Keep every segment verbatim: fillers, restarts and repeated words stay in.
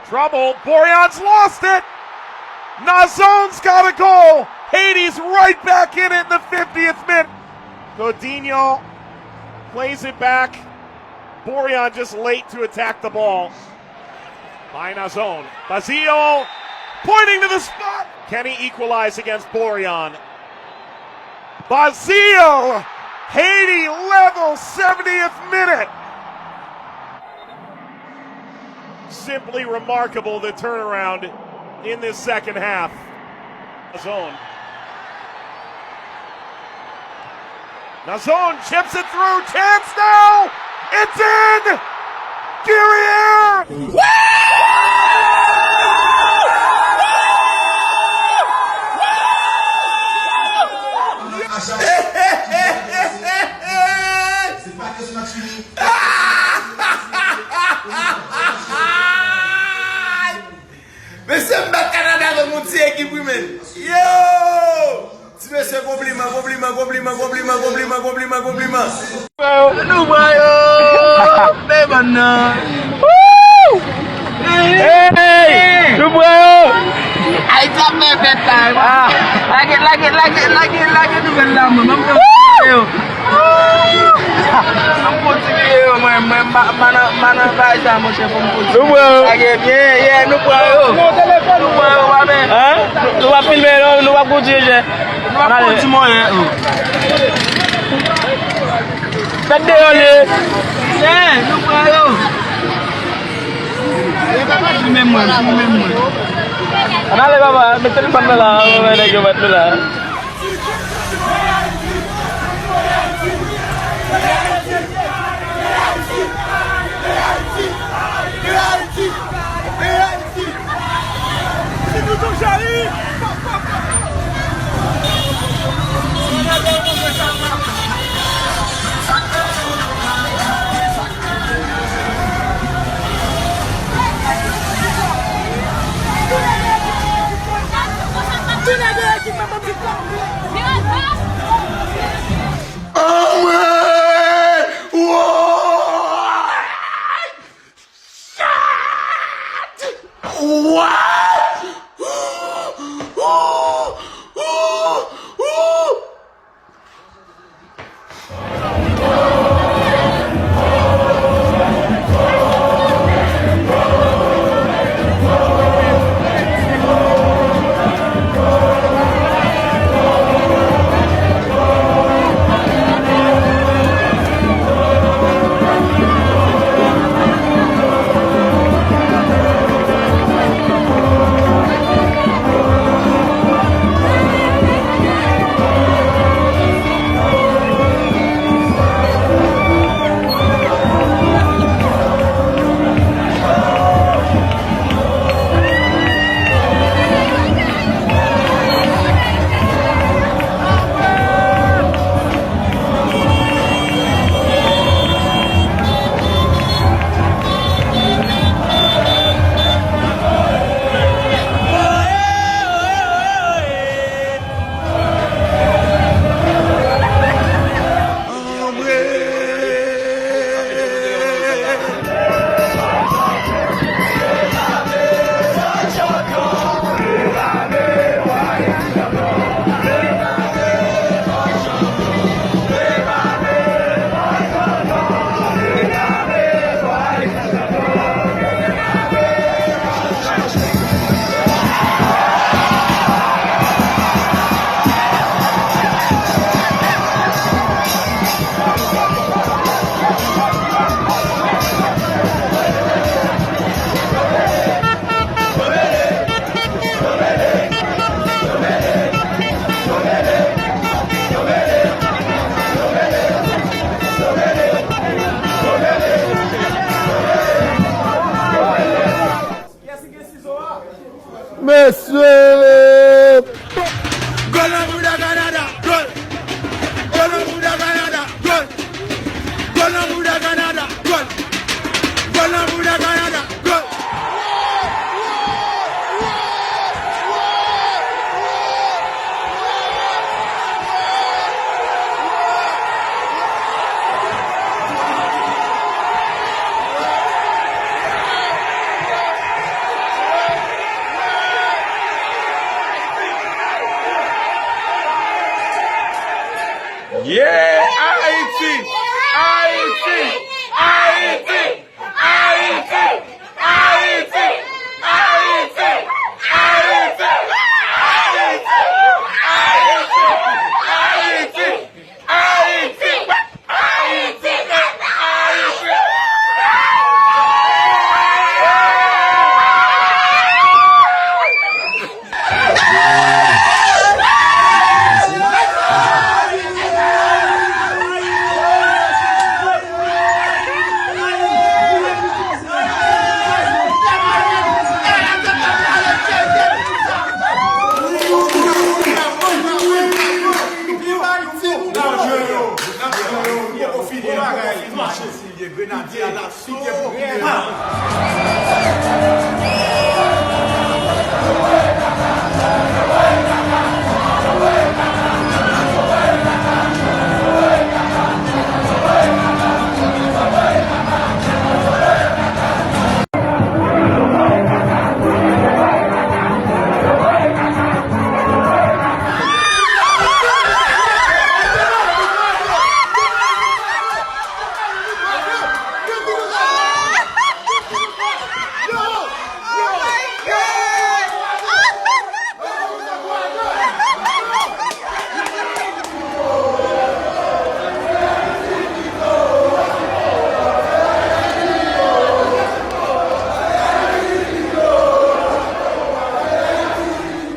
Trouble. Borjan's lost it. Nazón's got a goal. Haiti's right back in it in the fiftieth minute. Godinho plays it back. Borjan just late to attack the ball. By Nazón. Bazio pointing to the spot. Can he equalize against Borjan? Bazio! Haiti level, seventieth minute. Simply remarkable, the turnaround in this second half. Nazón. Nazón chips it through. Chance now. It's in. Guerrier. Mesye, m bat Kanada konn yon ti ekip wi, men. Yo! Ti mesye, konpliman, konpliman, konpliman. Nou pran yo! Men bann nan! Hey! Nou pran yo! Ayiti ap fè fèt la. Lage, lage, lage, lage, lage nouvèl la, mwen. M ap fè yo. M ap kontinye yo, mwen, mwen, m pa, m pa nan, m pa nan bagay sa, monchè, fò m kontinye. Nou pran yo. Lage byen, yeah, nou pran yo. Nou pran yo, pa men. Hein? Nou, nou pa filme, non, nou pa kontinye, jè. Nou pa kontinye, oh. Tèt deyò, li. Yeah, nou pran yo. Filme mwen, filme mwen. Ann ale, papa, met telefòn nan la, ann wè nèg yo bat nou la. Tounen de ekip nan bann vikwa.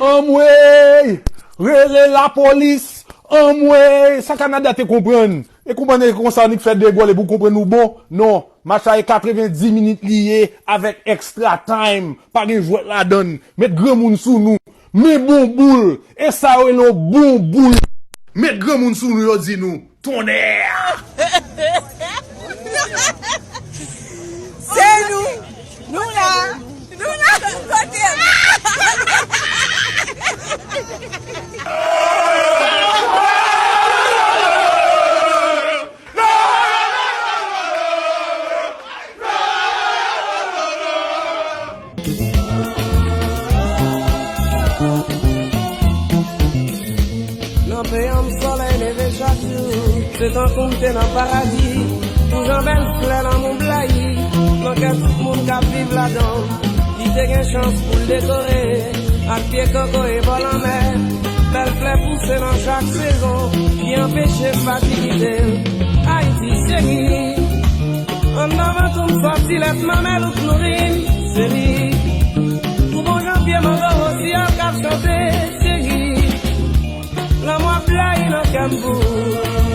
Anmwey! Rele lapolis! Anmwey! Sa Kanada te konprann? E konprann e konsa annik fè degòl epi w konprann ou bon? Non. Match la e katrevenndis minit li ye avèk extra time. Pa gen jwèt ladann. Met granmoun sou nou. Men bon boul. E sa yo rele yon bon boul. Met granmoun sou nou, yo di nou. Tonnè! Se nou. Nou la. Nou la. Kote m? Nan peyi m, solèy leve chak jou. Se tankou m te nan paradi. Pou jan bèl flè lanmou blayi nan kè tout moun k ap viv ladan l. Li te gen chans pou l dekore ak pye koko e bò lanmè. Bèl flè pouse nan chak sezon ki anpeche fatig kite l. Ayiti cheri, anndan vant ou m sòti, lèt manmèl ou k nouri m, cheri. Pou bon jan pye mango rosiyal k ap chante, cheri. Lanmou ap blayi nan kè m pou ou.